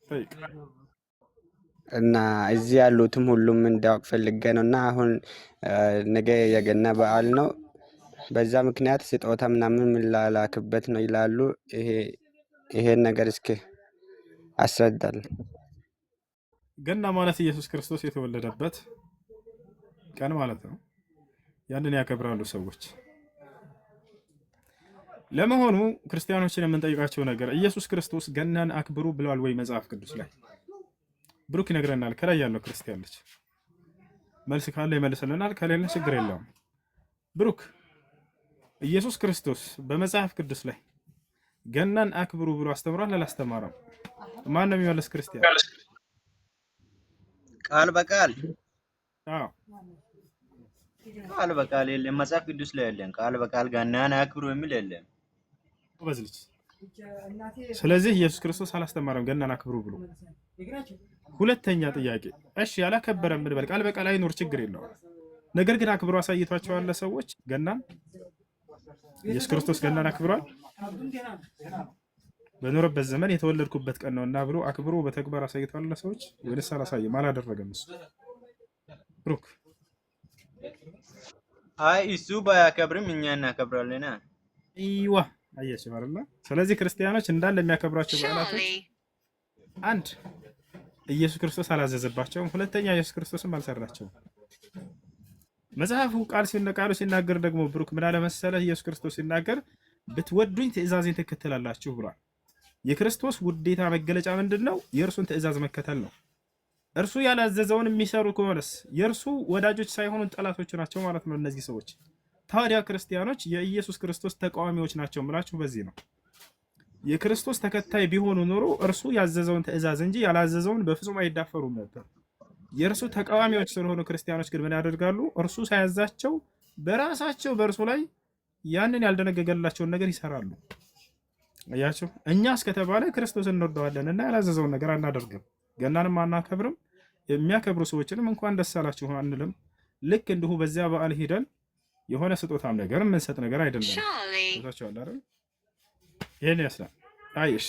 ጠይቅ። እና እዚህ ያሉትም ሁሉም እንዲያውቅ ፈልጌ ነው። እና አሁን ነገ የገና በዓል ነው። በዛ ምክንያት ስጦታ ምናምን የምላላክበት ነው ይላሉ። ይሄን ነገር እስኪ አስረዳል። ገና ማለት ኢየሱስ ክርስቶስ የተወለደበት ቀን ማለት ነው። ያንን ያከብራሉ ሰዎች። ለመሆኑ ክርስቲያኖችን የምንጠይቃቸው ነገር ኢየሱስ ክርስቶስ ገናን አክብሩ ብለዋል ወይ መጽሐፍ ቅዱስ ላይ? ብሩክ ይነግረናል። ከላይ ያለው ክርስቲያን ልጅ መልስ ካለ ይመልስልናል፣ ከሌለ ችግር የለውም። ብሩክ፣ ኢየሱስ ክርስቶስ በመጽሐፍ ቅዱስ ላይ ገናን አክብሩ ብሎ አስተምሯል አላስተማረም? ማን ነው የሚመልስ ክርስቲያን? ቃል በቃል? አዎ። ቃል በቃል የለም። መጽሐፍ ቅዱስ ላይ የለም። ቃል በቃል ገናን አክብሩ የሚል የለም። ጎበዝ ልጅ። ስለዚህ ኢየሱስ ክርስቶስ አላስተማረም ገናን አክብሩ ብሎ። ሁለተኛ ጥያቄ፣ እሺ ያላከበረም እንበል፣ ቃል በቃል አይኖር ችግር የለውም። ነገር ግን አክብሮ አሳይቷቸዋል ለሰዎች ገናን። ኢየሱስ ክርስቶስ ገናን አክብሯል። በኖረበት ዘመን የተወለድኩበት ቀን ነው እና ብሎ አክብሮ በተግባር አሳይቷል ለሰዎች ወይንስ አላሳየም? አላደረገም። እሱ ብሩክ። አይ፣ እሱ ባያከብርም እኛ እናከብራለና። አይዋ፣ አያችሁ አይደለ? ስለዚህ ክርስቲያኖች እንዳለ የሚያከብሯቸው በዓላቶች አንድ ኢየሱስ ክርስቶስ አላዘዘባቸውም፣ ሁለተኛ ኢየሱስ ክርስቶስም አልሰራቸውም። መጽሐፉ ቃል ቃሉ ሲናገር ደግሞ ብሩክ ምን አለ መሰለህ? ኢየሱስ ክርስቶስ ሲናገር ብትወዱኝ ትእዛዜን ትከተላላችሁ ብሏል። የክርስቶስ ውዴታ መገለጫ ምንድን ነው? የእርሱን ትእዛዝ መከተል ነው። እርሱ ያላዘዘውን የሚሰሩ ከሆነስ የእርሱ ወዳጆች ሳይሆኑ ጠላቶች ናቸው ማለት ነው እነዚህ ሰዎች። ታዲያ ክርስቲያኖች የኢየሱስ ክርስቶስ ተቃዋሚዎች ናቸው ምላችሁ በዚህ ነው። የክርስቶስ ተከታይ ቢሆኑ ኖሮ እርሱ ያዘዘውን ትእዛዝ እንጂ ያላዘዘውን በፍጹም አይዳፈሩም ነበር። የእርሱ ተቃዋሚዎች ስለሆኑ ክርስቲያኖች ግን ምን ያደርጋሉ? እርሱ ሳያዛቸው በራሳቸው በእርሱ ላይ ያንን ያልደነገገላቸውን ነገር ይሰራሉ። አያችሁ፣ እኛ እስከተባለ ክርስቶስን እንወደዋለን እና ያላዘዘውን ነገር አናደርግም። ገናንም አናከብርም። የሚያከብሩ ሰዎችንም እንኳን ደስ አላችሁ አንልም። ልክ እንዲሁ በዚያ በዓል ሂደን የሆነ ስጦታም ነገር የምንሰጥ ነገር አይደለም። ቦታቸው አለ አይደል? ይሄን ይመስላል። አይሽ።